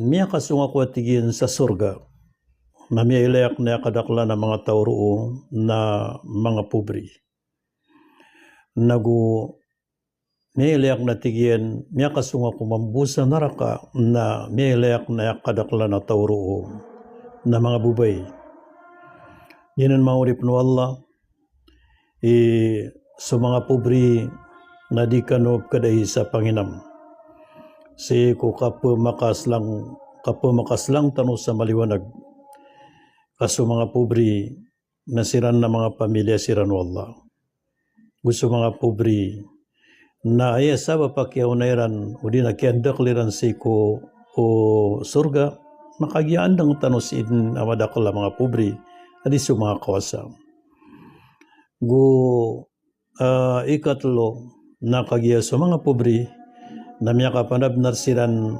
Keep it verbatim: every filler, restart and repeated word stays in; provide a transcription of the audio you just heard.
Miyakasong ako, a tig iyan, sa sorga, na miyailay akn a aya kadaklan a manga taw roo na manga pobri. Nago miyailay akn, a tig iyan, miyakasong ako mambo sa naraka, na miyailay akn a aya kadaklan a taw roo na manga babay. Giyanan, manga oripn o Allah, i so manga pobri na di kano pkhadai sa panginam. Sii ko kapmakaslang, kapmakaslang tano sa maliwanag, ka so manga pobri na siran na manga pamilya siran o Allah. Go so manga pobri na aya sabap a kiyaona iran odi na kiyandakl iran sii ko, o sorga, na kagiya andang tano sii dn a madakl a manga pobri a di so manga kawasa. Go, ah, ikatlo, na kagiya so manga pobri na miyakapanabnar siran